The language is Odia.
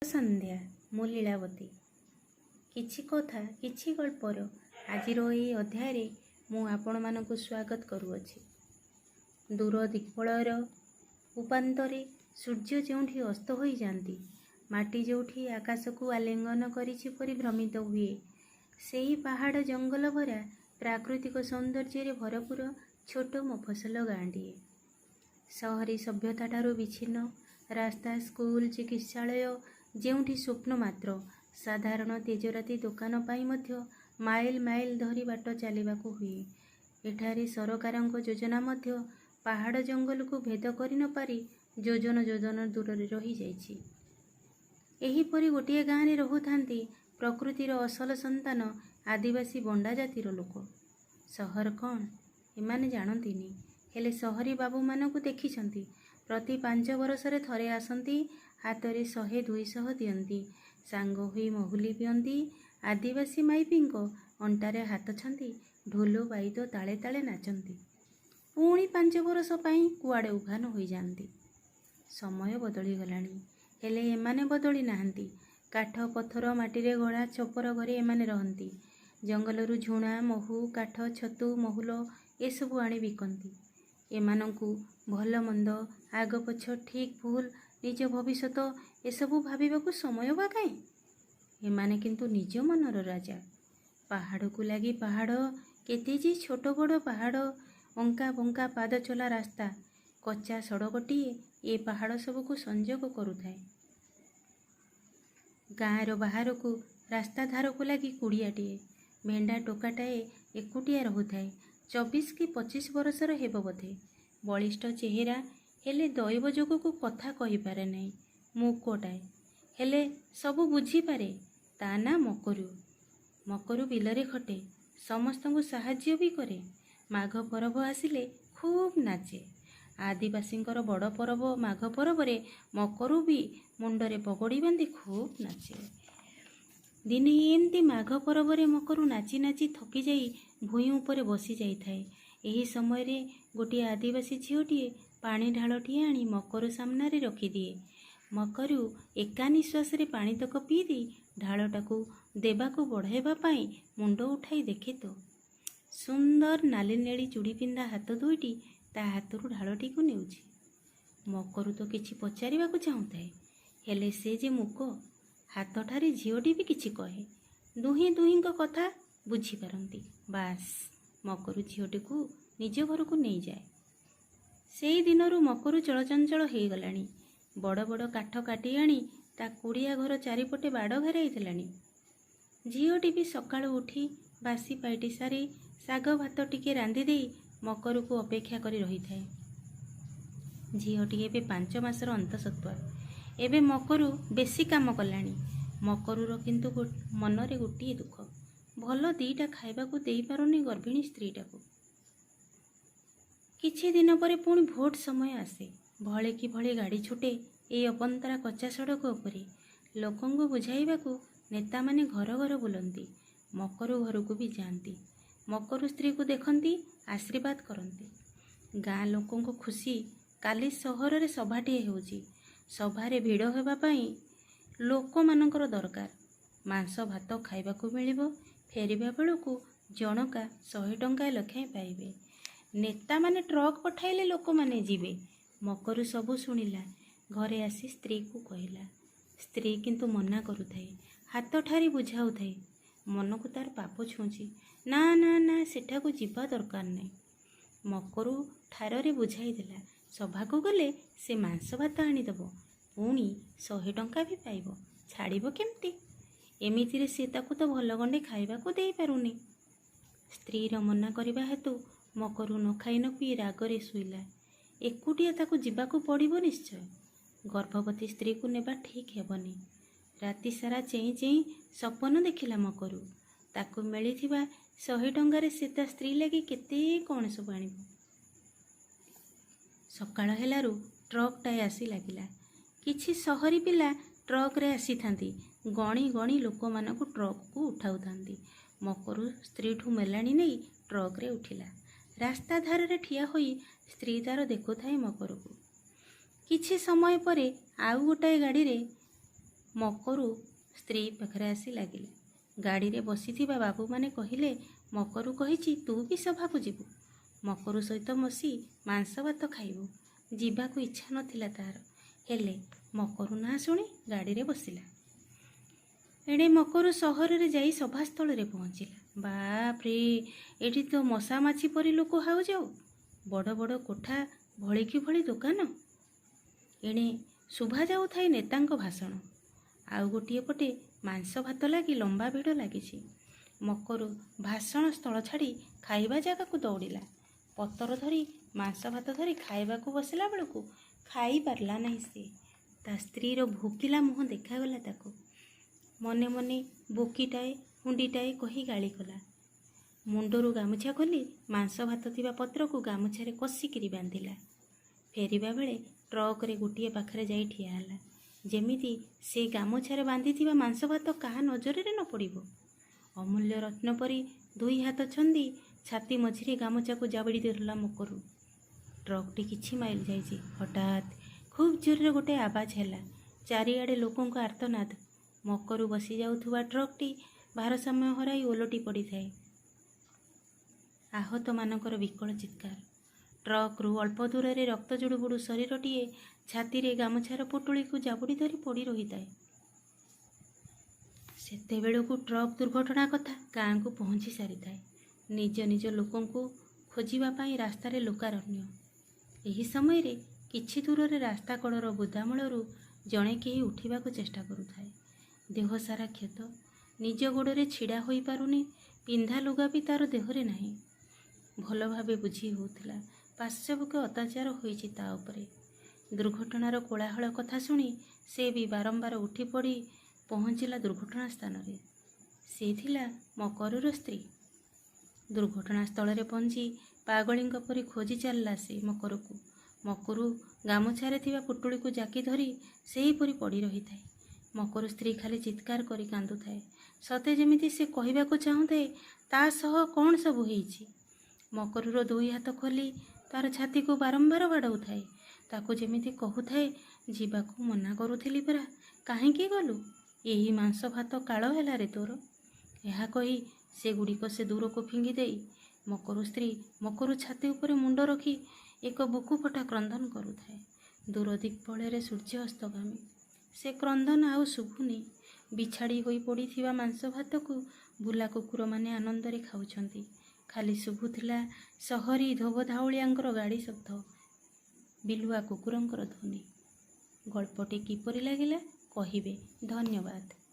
ସନ୍ଧ୍ୟା। ମୁଁ ଲୀଳାବତୀ। କିଛି କଥା କିଛି ଗଳ୍ପର ଆଜିର ଏହି ଅଧ୍ୟାୟରେ ମୁଁ ଆପଣମାନଙ୍କୁ ସ୍ୱାଗତ କରୁଅଛି। ଦୂର ଦିଗ୍ବଳୟର ଉପାନ୍ତରେ ସୂର୍ଯ୍ୟ ଯେଉଁଠି ଅସ୍ତ ହୋଇଯାଆନ୍ତି, ମାଟି ଯେଉଁଠି ଆକାଶକୁ ଆଲିଙ୍ଗନ କରିଛି ପରି ଭ୍ରମିତ ହୁଏ, ସେହି ପାହାଡ଼ ଜଙ୍ଗଲ ଭରା ପ୍ରାକୃତିକ ସୌନ୍ଦର୍ଯ୍ୟରେ ଭରପୁର ଛୋଟ ମଫସଲ ଗାଁଟିଏ। ସହରୀ ସଭ୍ୟତାଠାରୁ ବିଚ୍ଛିନ୍ନ, ରାସ୍ତା, ସ୍କୁଲ, ଚିକିତ୍ସାଳୟ ଯେଉଁଠି ସ୍ୱପ୍ନ ମାତ୍ର, ସାଧାରଣ ତେଜରାତି ଦୋକାନ ପାଇଁ ମଧ୍ୟ ମାଇଲ ମାଇଲ ଧରି ବାଟ ଚାଲିବାକୁ ହୁଏ। ଏଠାରେ ସରକାରଙ୍କ ଯୋଜନା ମଧ୍ୟ ପାହାଡ଼ ଜଙ୍ଗଲକୁ ଭେଦ କରି ନପାରି ଯୋଜନ ଯୋଜନ ଦୂରରେ ରହିଯାଇଛି। ଏହିପରି ଗୋଟିଏ ଗାଁରେ ରହୁଥାନ୍ତି ପ୍ରକୃତିର ଅସଲ ସନ୍ତାନ ଆଦିବାସୀ ବଣ୍ଡା ଜାତିର ଲୋକ। ସହର କ'ଣ, ଏମାନେ ଜାଣନ୍ତିନି। ହେଲେ ସହରୀ ବାବୁମାନଙ୍କୁ ଦେଖିଛନ୍ତି। ପ୍ରତି 5 ବରଷରେ ଥରେ ଆସନ୍ତି, ହାତରେ 100 200 ଦିଅନ୍ତି, ସାଙ୍ଗ ହୋଇ ମହୁଲି ପିଅନ୍ତି, ଆଦିବାସୀ ମାଇପିଙ୍କ ଅଣ୍ଟାରେ ହାତ ଛନ୍ଦି ଢୋଲ ବାଇଦ ତାଳେ ତାଳେ ନାଚନ୍ତି। ପୁଣି 5 ବରଷ ପାଇଁ କୁଆଡ଼େ ଉଭାନ ହୋଇଯାଆନ୍ତି। ସମୟ ବଦଳିଗଲାଣି, ହେଲେ ଏମାନେ ବଦଳି ନାହାନ୍ତି। କାଠ, ପଥର, ମାଟିରେ ଗଢ଼ା ଛପର ଘରେ ଏମାନେ ରହନ୍ତି। ଜଙ୍ଗଲରୁ ଝୁଣା, ମହୁ, କାଠ, ଛତୁ, ମହୁଲ ଏସବୁ ଆଣି ବିକନ୍ତି। ଏମାନଙ୍କୁ ଭଲ ମନ୍ଦ, ଆଗ ପଛ, ଠିକ୍ ଭୁଲ, ନିଜ ଭବିଷ୍ୟତ ଏସବୁ ଭାବିବାକୁ ସମୟ ବା କାହିଁ? ଏମାନେ କିନ୍ତୁ ନିଜ ମନର ରାଜା। ପାହାଡ଼କୁ ଲାଗି ପାହାଡ଼, କେତେ ଯେ ଛୋଟ ବଡ଼ ପାହାଡ଼, ଅଙ୍କା ବଙ୍କା ପାଦଚଲା ରାସ୍ତା, କଚ୍ଚା ସଡ଼କଟିଏ ଏ ପାହାଡ଼ ସବୁକୁ ସଂଯୋଗ କରୁଥାଏ। ଗାଁର ବାହାରକୁ ରାସ୍ତା ଧାରକୁ ଲାଗି କୁଡ଼ିଆଟିଏ। ଭେଣ୍ଡା ଟୋକାଟାଏ ଏକୁଟିଆ ରହୁଥାଏ। 24 କି 25 ବରଷର ହେବ ବୋଧେ। ବଳିଷ୍ଠ ଚେହେରା, ହେଲେ ଦୈବ ଯୋଗକୁ କଥା କହିପାରେ ନାହିଁ। ମୂକଟାଏ, ହେଲେ ସବୁ ବୁଝିପାରେ। ତା ନାଁ ମକରୁ। ମକରୁ ବିଲରେ ଖଟେ, ସମସ୍ତଙ୍କୁ ସାହାଯ୍ୟ ବି କରେ। ମାଘ ପରବ ଆସିଲେ ଖୁବ୍ ନାଚେ। ଆଦିବାସୀଙ୍କର ବଡ଼ ପରବ ମାଘ ପରବରେ ମକରୁ ବି ମୁଣ୍ଡରେ ପଗଡ଼ି ବାନ୍ଧି ଖୁବ୍ ନାଚେ। ଦିନେ ଏମିତି ମାଘ ପରବରେ ମକରୁ ନାଚି ନାଚି ଥକିଯାଇ ଭୂଇଁ ଉପରେ ବସି ଯାଇଥାଏ। ଏହି ସମୟରେ ଗୋଟିଏ ଆଦିବାସୀ ଝିଅଟିଏ ପାଣି ଢାଳଟିଏ ଆଣି ମକରୁ ସାମ୍ନାରେ ରଖିଦିଏ। ମକରୁ ଏକା ନିଶ୍ୱାସରେ ପାଣିତକ ପିଇଦେଇ ଢାଳଟାକୁ ଦେବାକୁ ବଢ଼ାଇବା ପାଇଁ ମୁଣ୍ଡ ଉଠାଇ ଦେଖେ ତ, ସୁନ୍ଦର ନାଲି ନେଳି ଚୁଡ଼ି ପିନ୍ଧା ହାତ ଦୁଇଟି ତା ହାତରୁ ଢାଳଟିକୁ ନେଉଛି। ମକରୁ ତ କିଛି ପଚାରିବାକୁ ଚାହୁଁଥାଏ, ହେଲେ ସେ ଯେ ମୂକ। ହାତଠାରି ଝିଅଟି ବି କିଛି କହେ। ଦୁହେଁ ଦୁହିଁଙ୍କ କଥା ବୁଝିପାରନ୍ତି। ବାସ୍, ମକରୁ ଝିଅଟିକୁ ନିଜ ଘରକୁ ନେଇଯାଏ। ସେଇ ଦିନରୁ ମକରୁ ଚଳଚଞ୍ଚଳ ହେଇଗଲାଣି। ବଡ଼ ବଡ଼ କାଠ କାଟି ଆଣି ତା କୁଡ଼ିଆ ଘର ଚାରିପଟେ ବାଡ଼ ଘେରାଇ ଦେଲାଣି। ଝିଅଟି ବି ସକାଳୁ ଉଠି ବାସି ପାଇଟି ସାରି ଶାଗ ଭାତ ଟିକେ ରାନ୍ଧି ଦେଇ ମକରୁକୁ ଅପେକ୍ଷା କରି ରହିଥାଏ। ଝିଅଟି ଏବେ 5 ମାସର ଅନ୍ତଃସତ୍ତ୍ୱା। ଏବେ ମକରୁ ବେଶୀ କାମ କଲାଣି। ମକରୁର କିନ୍ତୁ ମନରେ ଗୋଟିଏ ଦୁଃଖ, ଭଲ ଦିଟା ଖାଇବାକୁ ଦେଇପାରୁନି ଗର୍ଭିଣୀ ସ୍ତ୍ରୀଟାକୁ। କିଛି ଦିନ ପରେ ପୁଣି ଭୋଟ ସମୟ ଆସେ। ଭଳି କି ଭଳି ଗାଡ଼ି ଛୁଟେ ଏଇ ଅପନ୍ତରା କଚ୍ଚା ସଡ଼କ ଉପରେ। ଲୋକଙ୍କୁ ବୁଝାଇବାକୁ ନେତାମାନେ ଘର ଘର ବୁଲନ୍ତି, ମକରୁ ଘରକୁ ବି ଯାଆନ୍ତି। ମକରୁ ସ୍ତ୍ରୀକୁ ଦେଖନ୍ତି, ଆଶୀର୍ବାଦ କରନ୍ତି। ଗାଁ ଲୋକଙ୍କ ଖୁସି, କାଲି ସହରରେ ସଭାଟିଏ ହେଉଛି। ସଭାରେ ଭିଡ଼ ହେବା ପାଇଁ ଲୋକମାନଙ୍କର ଦରକାର। ମାଂସ ଭାତ ଖାଇବାକୁ ମିଳିବ, ଫେରିବା ବେଳକୁ ଜଣକା 100 ଟଙ୍କା ଲେଖାଏଁ ପାଇବେ। ନେତାମାନେ ଟ୍ରକ୍ ପଠାଇଲେ ଲୋକମାନେ ଯିବେ। ମକରୁ ସବୁ ଶୁଣିଲା। ଘରେ ଆସି ସ୍ତ୍ରୀକୁ କହିଲା। ସ୍ତ୍ରୀ କିନ୍ତୁ ମନା କରୁଥାଏ, ହାତ ଠାରି ବୁଝାଉଥାଏ। ମନକୁ ତାର ପାପ ଛୁଉଁଛି। ନା ନା ନା, ସେଠାକୁ ଯିବା ଦରକାର ନାହିଁ। ମକରୁ ଠାରରେ ବୁଝାଇଦେଲା, ସଭାକୁ ଗଲେ ସେ ମାଂସ ଭାତ ଆଣିଦେବ, ପୁଣି 100 ଟଙ୍କା ବି ପାଇବ। ଛାଡ଼ିବ କେମିତି? ଏମିତିରେ ସେ ତାକୁ ତ ଭଲ ଗଣ୍ଡେ ଖାଇବାକୁ ଦେଇପାରୁନି। ସ୍ତ୍ରୀର ମନା କରିବା ହେତୁ ମକରୁ ନ ଖାଇ ନ ପିଇ ରାଗରେ ଶୋଇଲା। ଏକୁଟିଆ ତାକୁ ଯିବାକୁ ପଡ଼ିବ ନିଶ୍ଚୟ। ଗର୍ଭବତୀ ସ୍ତ୍ରୀକୁ ନେବା ଠିକ୍ ହେବନି। ରାତି ସାରା ଚେଇଁ ଚେଇଁ ସପନ ଦେଖିଲା ମକରୁ। ତାକୁ ମିଳିଥିବା 100 ଟଙ୍କାରେ ସେ ତା ସ୍ତ୍ରୀ ଲାଗି କେତେ କ'ଣ ସବୁ ଆଣିବ। ସକାଳ ହେଲାରୁ ଟ୍ରକ୍ଟାଏ ଆସି ଲାଗିଲା। କିଛି ସହରୀ ପିଲା ଟ୍ରକ୍ରେ ଆସିଥାନ୍ତି। ଗଣି ଗଣି ଲୋକମାନଙ୍କୁ ଟ୍ରକ୍କୁ ଉଠାଉଥାନ୍ତି। ମକରୁ ସ୍ତ୍ରୀଠୁ ମେଲାଣି ନେଇ ଟ୍ରକ୍ରେ ଉଠିଲା। ରାସ୍ତା ଧାରରେ ଠିଆ ହୋଇ ସ୍ତ୍ରୀ ତାର ଦେଖୁଥାଏ ମକରକୁ। କିଛି ସମୟ ପରେ ଆଉ ଗୋଟାଏ ଗାଡ଼ିରେ ମକରୁ ସ୍ତ୍ରୀ ପାଖରେ ଆସି ଲାଗିଲା। ଗାଡ଼ିରେ ବସିଥିବା ବାବୁମାନେ କହିଲେ, ମକରୁ କହିଛି ତୁ ବି ସଭାକୁ ଯିବୁ। ମକରୁ ସହିତ ବସି ମାଂସ ଭାତ ଖାଇବୁ। ଯିବାକୁ ଇଚ୍ଛା ନଥିଲା ତାର, ହେଲେ ମକରୁ ନାଁ ଶୁଣି ଗାଡ଼ିରେ ବସିଲା। ଏଣେ ମକରୁ ସହରରେ ଯାଇ ସଭାସ୍ଥଳରେ ପହଞ୍ଚିଲା। ବାପରେ, ଏଠି ତ ମଶା ମାଛି ପରି ଲୋକ ହାଉଯାଉ। ବଡ଼ ବଡ଼ କୋଠା, ଭଳିକି ଭଳି ଦୋକାନ। ଏଣେ ଶୁଭା ଯାଉଥାଏ ନେତାଙ୍କ ଭାଷଣ। ଆଉ ଗୋଟିଏ ପଟେ ମାଂସ ଭାତ ଲାଗି ଲମ୍ବା ଭିଡ଼ ଲାଗିଛି। ମକରୁ ଭାଷଣ ସ୍ଥଳ ଛାଡ଼ି ଖାଇବା ଜାଗାକୁ ଦୌଡ଼ିଲା। ପତର ଧରି ମାଂସ ଭାତ ଧରି ଖାଇବାକୁ ବସିଲା ବେଳକୁ ଖାଇପାରିଲା ନାହିଁ ସେ। ତା ସ୍ତ୍ରୀର ଭୋକିଲା ମୁହଁ ଦେଖାଗଲା ତାକୁ। ମନେ ମନେ ବୋକିଟାଏ ହୁଣ୍ଡିଟାଏ କହି ଗାଳି କଲା। ମୁଣ୍ଡରୁ ଗାମୁଛା ଖୋଲି ମାଂସ ଭାତ ଥିବା ପତ୍ରକୁ ଗାମୁଛାରେ କଷିକିରି ବାନ୍ଧିଲା। ଫେରିବା ବେଳେ ଟ୍ରକରେ ଗୋଟିଏ ପାଖରେ ଯାଇ ଠିଆ ହେଲା, ଯେମିତି ସେ ଗାମୁଛାରେ ବାନ୍ଧିଥିବା ମାଂସ ଭାତ କାହା ନଜରରେ ନ ପଡ଼ିବ। ଅମୂଲ୍ୟ ରତ୍ନ ପରି ଦୁଇ ହାତ ଛନ୍ଦି ଛାତି ମଝିରେ ଗାମୁଛାକୁ ଜାବୁଡ଼ି ଧରିଲା ମକରୁ। ଟ୍ରକଟି କିଛି ମାଇଲ ଯାଇଛି, ହଠାତ୍ ଖୁବ୍ ଜୋରରେ ଗୋଟେ ଆବାଜ ହେଲା। ଚାରିଆଡ଼େ ଲୋକଙ୍କ ଆର୍ତ୍ତନାଦ। ମକରୁ ବସି ଯାଉଥିବା ଟ୍ରକଟି ଭାରସାମ୍ୟ ହରାଇ ଓଲଟି ପଡ଼ିଥାଏ। ଆହତମାନଙ୍କର ବିକଳ ଚିତ୍କାର। ଟ୍ରକରୁ ଅଳ୍ପ ଦୂରରେ ରକ୍ତ ଜୁଡ଼ୁବୁଡ଼ୁ ଶରୀରଟିଏ ଛାତିରେ ଗାମୁଛାର ପୁଟୁଳିକୁ ଜାବୁଡ଼ି ଧରି ପଡ଼ି ରହିଥାଏ। ସେତେବେଳକୁ ଟ୍ରକ୍ ଦୁର୍ଘଟଣା କଥା ଗାଁକୁ ପହଞ୍ଚି ସାରିଥାଏ। ନିଜ ନିଜ ଲୋକଙ୍କୁ ଖୋଜିବା ପାଇଁ ରାସ୍ତାରେ ଲୋକାରଣ୍ୟ। ଏହି ସମୟରେ କିଛି ଦୂରରେ ରାସ୍ତା କଡ଼ର ବୁଦାମୂଳରୁ ଜଣେ କେହି ଉଠିବାକୁ ଚେଷ୍ଟା କରୁଥାଏ। ଦେହ ସାରା କ୍ଷତ, ନିଜ ଗୋଡ଼ରେ ଛିଡ଼ା ହୋଇପାରୁନି, ପିନ୍ଧା ଲୁଗା ବି ତାର ଦେହରେ ନାହିଁ। ଭଲ ଭାବେ ବୁଝି ହେଉଥିଲା ପାଶବିକ ଅତ୍ୟାଚାର ହୋଇଛି ତା ଉପରେ। ଦୁର୍ଘଟଣାର କୋଳାହଳ କଥା ଶୁଣି ସେ ବି ବାରମ୍ବାର ଉଠି ପଡ଼ି ପହଞ୍ଚିଲା ଦୁର୍ଘଟଣା ସ୍ଥାନରେ। ସେ ଥିଲା ମକରୁର ସ୍ତ୍ରୀ। ଦୁର୍ଘଟଣା ସ୍ଥଳରେ ପହଞ୍ଚି ପାଗଳୀଙ୍କ ପରି ଖୋଜି ଚାଲିଲା ସେ ମକରୁକୁ। ମକରୁ ଗାମୁଛାରେ ଥିବା ପୁଟୁଳିକୁ ଜାକି ଧରି ସେହିପରି ପଡ଼ି ରହିଥାଏ। ମକରୁ ସ୍ତ୍ରୀ ଖାଲି ଚିତ୍କାର କରି କାନ୍ଦୁଥାଏ, ସତେ ଯେମିତି ସେ କହିବାକୁ ଚାହୁଁଥାଏ ତା ସହ କ'ଣ ସବୁ ହେଇଛି। ମକରୁର ଦୁଇ ହାତ ଖୋଲି ତାର ଛାତିକୁ ବାରମ୍ବାର ବାଡ଼ଉଥାଏ। ତାକୁ ଯେମିତି କହୁଥାଏ, ଯିବାକୁ ମନା କରୁଥିଲି ପରା, କାହିଁକି ଗଲୁ? ଏହି ମାଂସ ଭାତ କାଳ ହେଲାରେ ତୋର। ଏହା କହି ସେଗୁଡ଼ିକ ସେ ଦୂରକୁ ଫିଙ୍ଗି ଦେଇ ମକରୁ ସ୍ତ୍ରୀ ମକରୁ ଛାତି ଉପରେ ମୁଣ୍ଡ ରଖି ଏକ ବୁକୁଫଟା କ୍ରନ୍ଦନ କରୁଥାଏ। ଦୂର ଦିଗ୍ବଳୟରେ ସୂର୍ଯ୍ୟ ଅସ୍ତଗାମୀ। ସେ କ୍ରନ୍ଦନ ଆଉ ଶୁଭୁନି। ବିଛାଡ଼ି ହୋଇ ପଡ଼ିଥିବା ମାଂସ ଭାତକୁ ବୁଲା କୁକୁରମାନେ ଆନନ୍ଦରେ ଖାଉଛନ୍ତି। ଖାଲି ଶୁଭୁଥିଲା ସହରୀ ଧୋବଧାଉଳିଆଙ୍କର ଗାଡ଼ି ଶବ୍ଦ, ବିଲୁଆ କୁକୁରଙ୍କର ଧ୍ୱନି। ଗଳ୍ପଟି କିପରି ଲାଗିଲା କହିବେ। ଧନ୍ୟବାଦ।